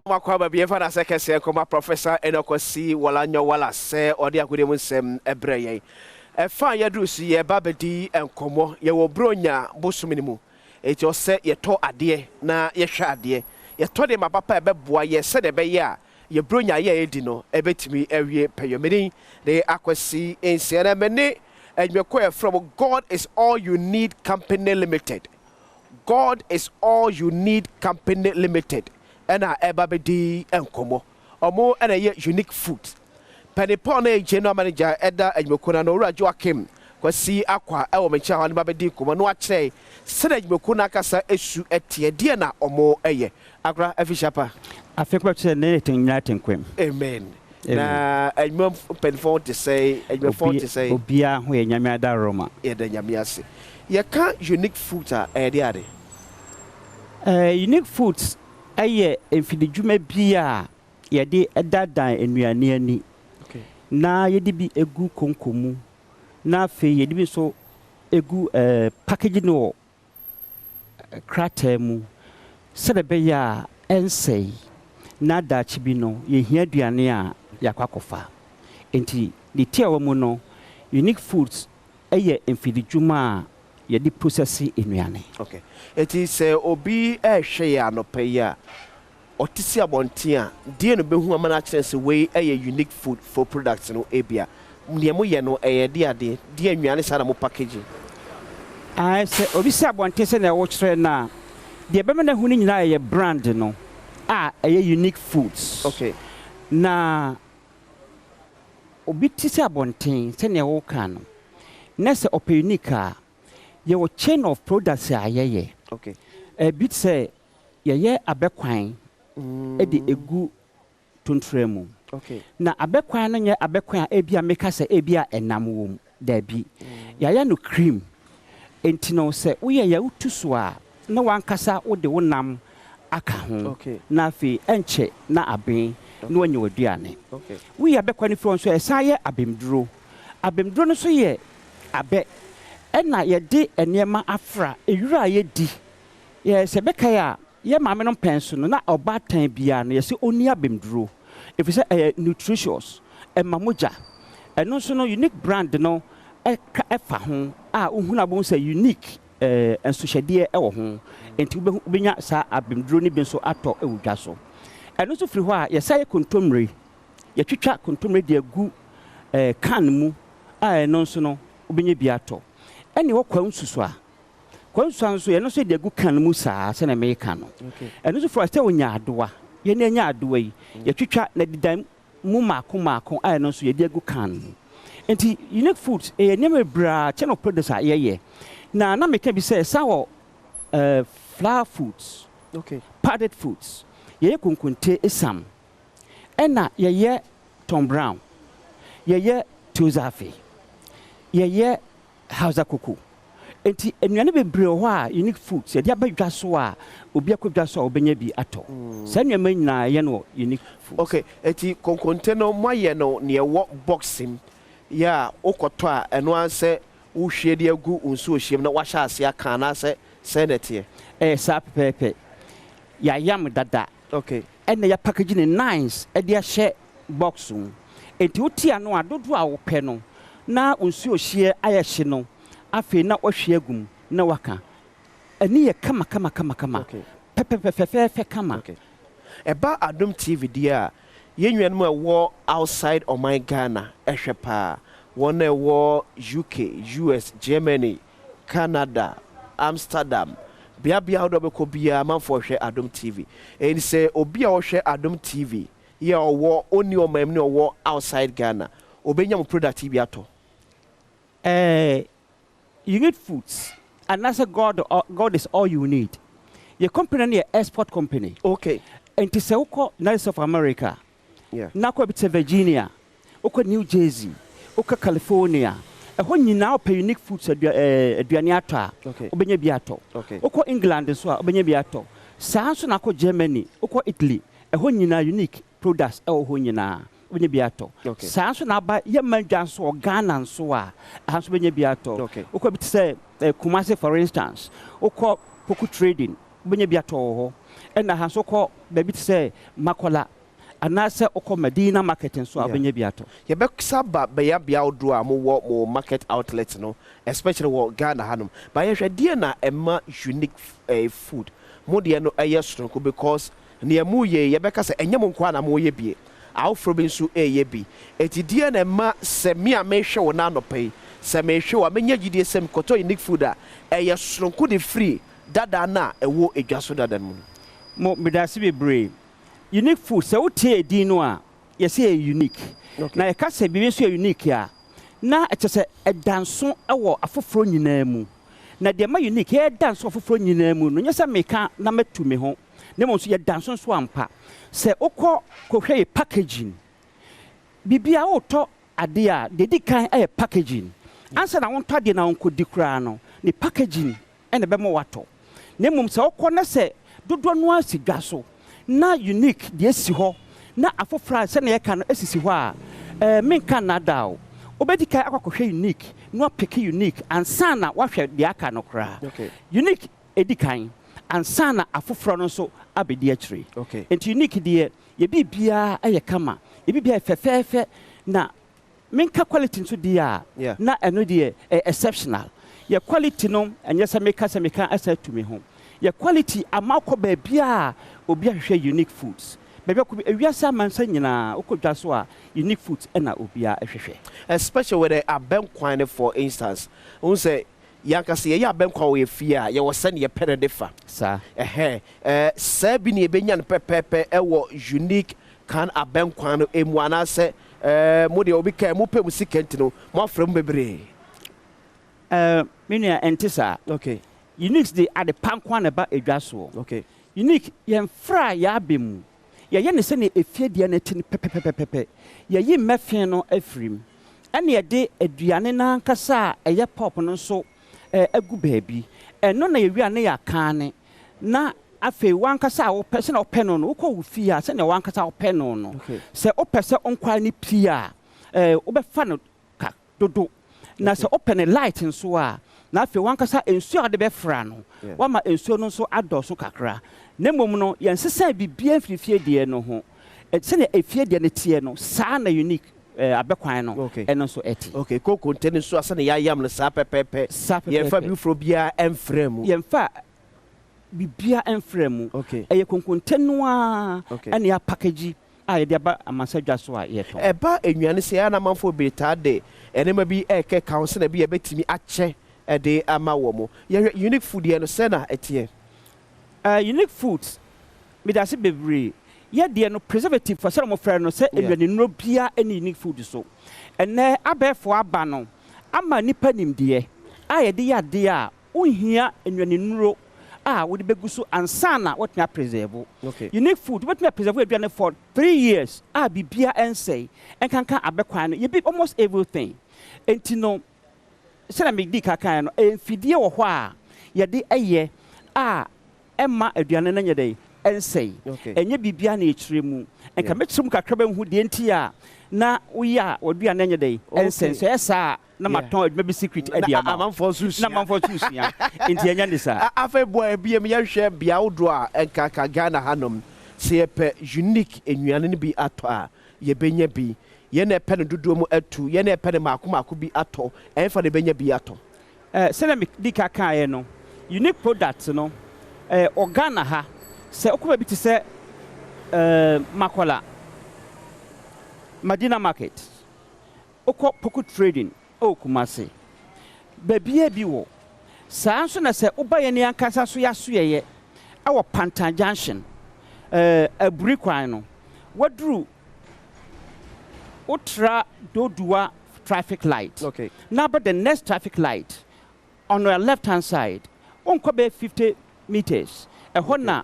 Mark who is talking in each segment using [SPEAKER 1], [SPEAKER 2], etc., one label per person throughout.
[SPEAKER 1] Makɔ aba bi yɛmfa no asɛ kɛseɛ nkɔma Professor Enoch Kwasi Worlanyo Wallace sɛ ɔde agodie mu nsɛm brɛ yɛn. Ɛfa a yɛaduru so yi yɛreba abɛdi nkɔmmɔ. Yɛwɔ Buronya bosome no mu, enti ɔsɛ yɛtɔ adeɛ na yɛhwɛ adeɛ. Yɛtɔ nneɛma papa a ɛbɛboa yɛn sɛdeɛ ɛbɛyɛ a yɛn Buronya yɛ a yɛdi no bɛtumi awie pɛyɔ. Me din de Akwasi Nsia na me ne adwumakuo a yɛfrɛ mo God is All You Need Company Limited. God is All You Need Company Limited na ɛreba abɛdi nkɔmmɔ. Wɔn na ɛyɛ Unique Foods. Panin Paul na ɛyɛ General Manager ɛda adwumakuo no ano, Owura Joachim Kwasi Akwa wɔ me nkyɛn a ɔne me abɛdi nkɔmmɔ na wakyerɛ sɛdeɛ adwumakuo no ankasa su teɛ, deɛ na wɔyɛ. Akora afihyia pa.
[SPEAKER 2] Afe koro kyerɛ ne te nyinaa te nkwam.
[SPEAKER 1] Amen. Na adwuma mpanyinfoɔ ho te sɛn? Adwumafoɔ ho te sɛn?
[SPEAKER 2] Obiara ho yɛ Nyame adaworoma.
[SPEAKER 1] Yɛda Nyame ase. Yɛka Unique Foods a, ɛyɛ deɛ ade?
[SPEAKER 2] Unique Foods yɛ mfididwuma bi a yɛde dandan nnuane ani na yɛde bi gu konko mu na afei yɛde bi nso gu package no wɔ krataa mu sɛdeɛ ɛbɛyɛ a ɛnsɛe na daakye bi no yɛhia aduane a yɛakɔ akɔfa. Enti ne tiawa mu no, Unique Foods yɛ mfididwuma a yɛde prosɛse nnuane.
[SPEAKER 1] Ok. Enti sɛ obi rehwɛ yɛn anɔpa yi a, ɔte si abɔnten a, deɛn na ɔbɛhu ama no akyerɛ no sɛ wei yɛ Unique Food for products no ebia? Deɛ moyɛ no, ɛyɛ deɛ adeɛ? Deɛ nnuane saa na mo package?
[SPEAKER 2] Ae, sɛ obi si abɔnten sɛdeɛ wokyerɛ no a, deɛ ɛbɛma no ahu no nyinaa yɛ brand no a ɛyɛ Unique Foods.
[SPEAKER 1] Ok.
[SPEAKER 2] Na obi te sɛ abɔnten sɛdeɛ woka no, na sɛ ɔpɛ Unique a, yɛwɔ chain of products a yɛyɛ.
[SPEAKER 1] Ok.
[SPEAKER 2] Ebi te sɛ yɛyɛ abɛkwan de gu tontra mu. Na abɛkwan no nyɛ abɛkwan a ebia meka sɛ ebia ɛnam wom. Dabi. Yɛayɛ no cream. Enti no sɛ woyɛ yɛ wotu so a, na w'ankasa wode wo nam aka ho. Na afei ɛnkyɛ na aben na woanya w'aduane. Woyi abɛkwan no fi hɔ nso a, ɛsan yɛ abemduro. Abemduro no nso yɛ abɛ ɛna yɛde nneɛma afra, ewira a yɛdi. Yɛ sɛ ɛbɛkae a, yɛ maame no mpɛn so no, na ɔbaatan biara no, yɛse ɔnni abemduro, ɛfiri sɛ ɛyɛ nutritious, ɛma mogya. Ɛno nso no, Unique brand no ka ɛfa ho a, wohunu a wobɛhu sɛ Unique nsohyɛdeɛ wɔ ho. Enti wobɛhu, wobɛnya saa abemduro no bi nso atɔ wɔ dwa so. Ɛno nso firi hɔ a, yɛsan yɛ kontommire. Yɛtwitwa kontommire de agu can mu a ɛno nso no, wobɛnya bi atɔ. Ɛne ɛwɔ kwawu nsusu a, Kwansuan nso, ɛno nso yɛde agu kan mu saa sɛnea mereka no. Ɛno nso firi sɛ ɔnya adowa. Yɛn anya adowa yi, yɛtwitwa na ɛdeda mu mmaako mmaako a ɛno nso yɛde agu kan mu. Nti Unique Foods ɛyɛ nneɛma bebree a chain of produce a yɛyɛ. Na na meka bi sɛ ɛsan wɔ eh, flour foods, powdered foods, yɛyɛ konkonte esiam, ɛna yɛyɛ Tom Brown, yɛyɛ Tuzafe, yɛyɛ Hausa koko. Enti nnuane bebree wɔ hɔ a unique foods yɛde aba dwa so a obi akɔ dwa so a ɔbɛnya bi atɔ. Saa nneɛma yi nyinaa yɛyɛ no wɔ unique foods.
[SPEAKER 1] Ok, enti konkonte no moayɛ no nea ɛwɔ box mu yɛ a wokɔtɔ a ɛno ara sɛ wohwie de agu wo nsuohyeɛ mu na woahyɛ aseɛ aka anaasɛ sɛn na ɛteɛ?
[SPEAKER 2] Ɛyɛ saa pɛpɛɛpɛ. Yɛayam dada
[SPEAKER 1] Ok.
[SPEAKER 2] ɛna yɛapakegyi no nice de ahyɛ box mu. Enti wote ano a, dodoɔ a wopɛ no na wo nsuo hyeɛ ayɛ hye no, afei na woahwie agu mu na woaka. Ani yɛ kama kama kama kama, pɛpɛpɛ fɛfɛɛfɛ kama.
[SPEAKER 1] Ok. Ɛba Adom TV deɛ a, yɛn nuanom a ɛwɔ outside ɔman Ghana hwɛ paa. Wɔn a ɛwɔ UK, US, Germany, Canada, Amsterdam, bea bea ahodoɔ a wobɛkɔ biara amanfoɔ hwɛ Adom TV. Enti sɛ obi a ɔhwɛ Adom TV yi a ɔwɔ ɔnni ɔman mu ne ɔwɔ outside Ghana, ɔbɛnya mo product yi bi atɔ?
[SPEAKER 2] Eh, you need foods anaasɛ God God is all you need. Yɛ company no yɛ export company.
[SPEAKER 1] Okay.
[SPEAKER 2] Enti sɛ wokɔ United States of America
[SPEAKER 1] Yeah.
[SPEAKER 2] na kɔ bi te sɛ Virginia, wokɔ New Jersey, wokɔ California, ɛhɔ nyinaa wopɛ unique foods adua ɛɛ aduane atɔ a,
[SPEAKER 1] Okay.
[SPEAKER 2] wobɛnya bi atɔ.
[SPEAKER 1] Okay.
[SPEAKER 2] Wokɔ England nso a, wobɛnya bi atɔ. Saa nso na akɔ Germany, wokɔ Italy, ɛhɔ nyinaa unique products ɛwɔ hɔ nyinaa, wobɛnya bi atɔ.
[SPEAKER 1] Okay.
[SPEAKER 2] Saa nso na aba yɛ man dwa nso wɔ Ghana nso a, ɛha nso wobɛnya bi atɔ.
[SPEAKER 1] Okay.
[SPEAKER 2] Wokɔ bi te sɛ eh, Kumasi for instance, wokɔ Poku Trading, wobɛnya bi atɔ wɔ hɔ. Ɛna ha nso kɔ baabi te sɛ Makola anaasɛ wokɔ Madina Market nso a, wobɛnya bi atɔ.
[SPEAKER 1] Yɛbɛsa ba bɛyabea ahodoɔ a mowɔ mo market outlet no, especially wɔ Ghana hanom. Ba yɛhwɛ deɛ na ɛma Unique Food mo deɛ no ɛyɛ soronko, because nea mu yɛ, yɛbɛka sɛ ɛnyɛ mo nko a na moyɛ bie, awoforɔ bi nso ɛyɛ bi. Eti deɛ na ɛma sɛ me a mehwɛ wo n'anɔpɛ yi, sɛ mehwɛ wo a, menya gyidie sɛ mekɔtɔ Unique Food a, ɛyɛ soronko de firi dada no a ɛwɔ edwa so dada no mu no?
[SPEAKER 2] Mo medase bebree. Unique Food, sɛ wotie edin no a, yɛsɛ yɛ unique. Na yɛka sɛ biribi nso yɛ unique a, na ɛkyɛ sɛ ɛda nso wɔ afoforɔ nyinaa mu. Na deɛ ma unique yɛda nso afoforɔ nyinaa mu no, nyɛ sɛ meka na matu me ho, na mmom nso yɛda nso nso ampa. Sɛ wokɔ kɔhwɛ yɛ packaging, biribiara wotɔ adeɛ a, deɛ di kan yɛ packaging. Ansa na wontɔ adeɛ na wonkɔdi koraa no, ne packaging ɛna ɛbɛma watɔ. Na mmom sɛ wokɔ na sɛ dodoɔ no ara si dwa so na Unique deɛ si hɔ na afoforɔ a sɛnea yɛka no asisi hɔ a, menka nnaadaa o, wobɛdi kan akɔ akɔhwɛ Unique na wapick Unique ansa na wahwɛ deɛ aka no koraa. Unique ɛdi kan ansa na afoforɔ no nso abɛdi akyire. Nti Unique deɛ, yɛ biribiara yɛ kama, yɛ biribiara yɛ fɛfɛɛfɛ. Na menka quality nso deɛ a, na ɛno deɛ ɛyɛ exceptional. Yɛ quality no, ɛnyɛ sɛ meka sɛ meka ɛsɛ atu me ho. Yɛ quality ama wokɔ baabi a obi ahwehwɛ Unique Foods, baabi a wokɔ bi ewiase amansa nyinaa, wokɔ dwa so a, Unique Foods ɛna obiara ɛhwehwɛ.
[SPEAKER 1] Especially with the abɛnkwan no, for instance, wohu sɛ yɛankasa yɛyɛ abɛnkwan wɔ yɛ fie a, yɛwɔ sɛne yɛpɛ no de fa. Ɛhɛ saa bi ne yɛbɛnya no pɛpɛɛpɛ ɛwɔ Unique kan abɛnkwan no emu, anaasɛ mo deɛ obi ka mo pɛ mu sika nti no mo afrɛ mu bebree?
[SPEAKER 2] Me nua, ɛnte saa. Unique de ade pa nko a na ɛba edwa soɔ. Unique, yɛmfra yɛabɛ mu, yɛyɛ ne sɛnea efie deɛ no ti no pɛpɛpɛpɛpɛ. Yɛyi mmɛfe no afiri mu, ɛna yɛde aduane n'ankasa a ɛyɛ pulp no nso agu baabi. Ɛno na yɛwie a, ne yɛaka ne na afei wankasa a wopɛ sɛnea wopɛ no, wokɔ wo fie a, sɛnea wankasa wopɛ no, sɛ wopɛ sɛ nkwan no pii a, wobɛfa no ka dodo, na sɛ wopɛ ne light nso a, na afei wankasa nsuo a wode bɛfra no, wama nsuo no nso adɔɔso kakra. Na mmom no, yɛnsesa biribiara mfiri fie deɛ no ho. Sɛnea efie deɛ no teɛ no, saa na Unique abɛkwan no ɛno nso ɛte.
[SPEAKER 1] Okay, kokonte no nso, asɛ ne yɛayam no saa pɛpɛɛpɛ?
[SPEAKER 2] Saa
[SPEAKER 1] pɛpɛɛpɛ. Yɛmfa bi foforɔ biara ɛmfrɛ mu?
[SPEAKER 2] Yɛmfa biribiara ɛmfrɛ mu. Ɛyɛ konkonte no a ɛne apackage a yɛde aba amansa dwa so a yɛtɔn.
[SPEAKER 1] Ɛba nnuane sɛ ɛyɛ anamanfoɔ bebree taa de nneɛma bi ɛrekɛ ka ho sɛnea bi yɛbɛtumi akyɛ ɛde ama wɔ mo. Yɛhwɛ Unique Food deɛ no, sɛ na ɛteɛ?
[SPEAKER 2] Unique Foods, medase bebree. Yɛdeɛ no, preservative fo sɛ wɔfrɛ no sɛ nnuane nnuro biara ne Unique Food so. Ɛnɛ abɛɛfo aba no ama nipa nimdeɛ a yɛde yɛ adeɛ a wonhia nnuane nnuro a wode bɛgu so ansa na wɔtumi apreserve. Unique Food, wobɛtumi apreserve aduane for 3 years a biribia ɛnsɛe, ɛnkanka abɛkwan no, yɛbi almost everything. Enti no, sɛdeɛ medi kakan no, ɛyɛ mfidie wɔ hɔ a yɛde ɛyɛ a ɛma aduane no nyɛ dɛ ɛnsɛe. Ɛnyɛ biribiara na yɛkyerɛ mu. Nka mɛkyerɛ mu kakra bɛhu deɛ nti a na woyɛ a w'aduane nyɛ dɛ ɛnsɛe. Nso ɛyɛ saa a, na matɔn adwuma bi secret adi ama
[SPEAKER 1] wo. Amanfoɔ nso
[SPEAKER 2] sua. Na amanfoɔ nso sua, nti ɛnyɛ ne saa.
[SPEAKER 1] Afei boa ebiem, yɛhwɛ bea ahodoɔ a ɛnkaka Ghana hanom, sɛ yɛpɛ Unique nnuane no bi atɔ a, yɛbɛnya bi? Yɛn na ɛpɛ no dodoɔ mu atu, yɛn na ɛpɛ no maako maako bi atɔ, ɛmfa na yɛbɛnya bi atɔ?
[SPEAKER 2] Sɛdeɛ medi ka kaeɛ no, Unique product no, wɔ Ghana ha, sɛ wokɔ baabi te sɛ Makola, Madina Market, wokɔ Poku Trading ɛwɔ Kumase, baabiara bi wɔ. Saa nso na sɛ woba yɛn ankasa so yɛasoɛyɛ ɛwɔ Pantan Junction, Aburi kwan no, waduru wotra Dodowa traffic light na aba the next traffic light on your left hand side, wonkɔ bɛyɛ 50 meters, ɛhɔ na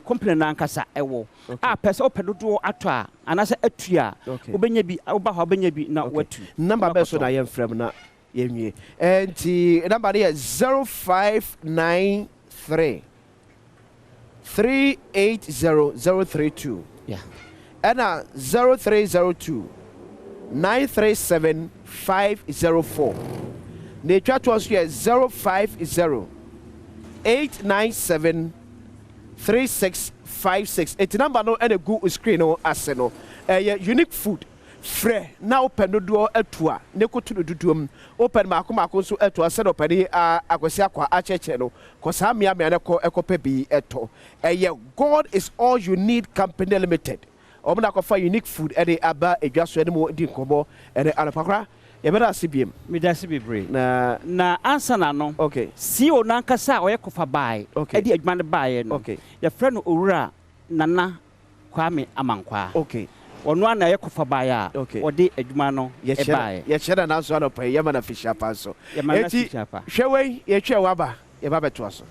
[SPEAKER 2] company no ankasa ɛwɔ. A pɛ sɛ wopɛ dodoɔ atɔ a anaasɛ atu a, wobɛnya bi. Woba hɔ a, wobɛnya bi na watu.
[SPEAKER 1] Number bɛɛ so na yɛmfrɛ mu na yɛnwie. Nti number no yɛ 0593 380032 ɛna 0302 937 504. Na etwa toɔ nso yɛ 050. 897 3656. Eti number no ɛna gu screen no ase no. Ɛyɛ Unique Food. Frɛ na wopɛ dodoɔ atu a, ne koto no dodoɔ mu. Wopɛ no maako maako nso atu a, sɛdeɛ ɔpɛni Akwasi Akɔ akyerɛkyerɛ no, kɔ saa mmeammea no kɔ ɛkɔpɛ bi ɛtɔ. Ɛyɛ God Is All You Need Company Limited. Wɔn na akɔfa Unique Food ɛde aba edwa so, ɛne mu di nkɔmmɔ ɛne anɔpakora. Yɛbɛda ase biem.
[SPEAKER 2] Meda ase bebree.
[SPEAKER 1] Na
[SPEAKER 2] Na ansa na no, CEO nankasa a ɔyɛ kɔfa bae ɛde adwuma no baeɛ no, yɛfrɛ no Owura Nana Kwame Amankwaa. Ɔno a na ɛyɛ kɔfa baeɛ a ɔde adwuma no
[SPEAKER 1] yɛkyerɛ
[SPEAKER 2] baeɛ.
[SPEAKER 1] Yɛkyerɛ Nana nso anɔpa yi, yɛma no afihyia pa nso.
[SPEAKER 2] Yɛma no
[SPEAKER 1] eti
[SPEAKER 2] afihyia pa.
[SPEAKER 1] Hwɛ wei, yɛtwa waba, yɛba bɛtoa so.